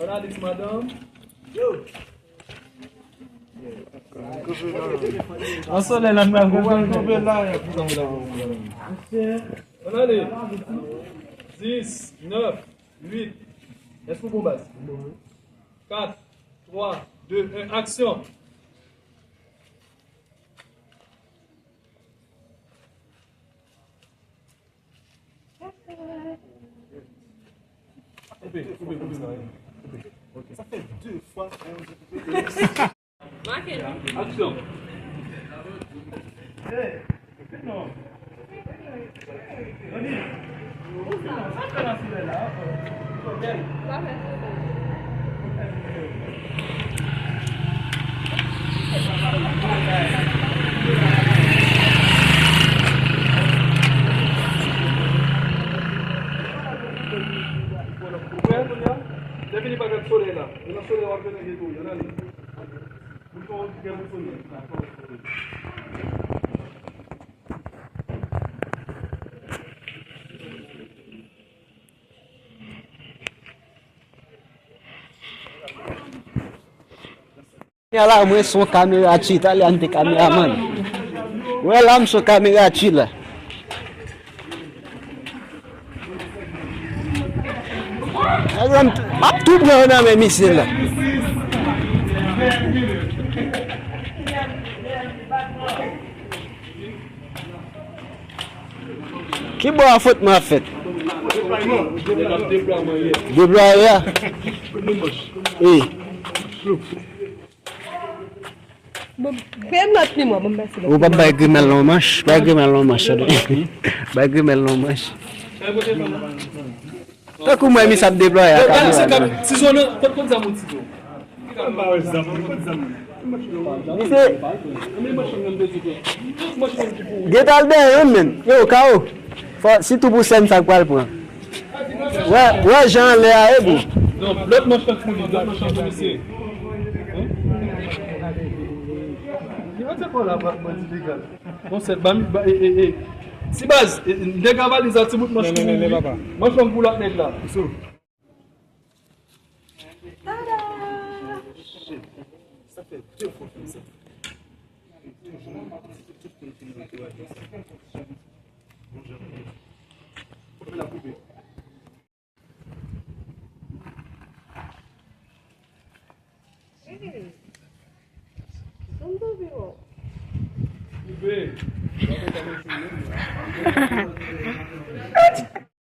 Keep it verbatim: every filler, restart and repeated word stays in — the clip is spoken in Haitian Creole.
Analiz, madanm. Yo. An solèy la, nou al kanpe la. Ann ale. Dis, nèf, uit. Èske w bon, baz? Kat, twa, de, en, aksyon. Koupe, koupe, koupe sa, wi. Koupe. Ok. Sa fè de fwa, hein, ou di koupe. Make l. Aksyon. Hey, non. Rani. Sa fè nan silè la, hein? Sa fè silè. Ou prè kounye a? Lè fini pa gad solèy la. E nan solèy w ap jwenn nan geto, y ann ale. Bouton gen bouton. Kounye a la, mwen se yon kamera ti Italyan, te kameramann. Wè la, m se yon kamera ti la. Nèg la, m t-, m ap tou pran yo nan men misye la. Ki bò a fwotman ap fèt? Deplwaye a. Wi. Bon, fè m lòt limon, bon, mèsi. Ou pa bay grimèl nan manch, bay grimèl nan manch, tande. Bay grimèl nan manch. Tankou mwen, misye ap deplwaye a kamera nan. Tizo nan, kot, kot zam ou, Tizo? Misye, gen t al dèyè youn, menn. Yo, Kawo. Fò, sitou pou sèn sa k pral pran. Wè, wè jan anlè a ye, bro. Non, lòt manch lan pou li, lòt manch lan pou misye. Li mete kò la, bandi legal. Bon, sèt, ba mi, ba, e, e, e. Ti baz, e, e, nèg a valiz la, ti bout manch pou li. Manch lan pou lòt nèg la. Tada! Sa fè de fwa konsa.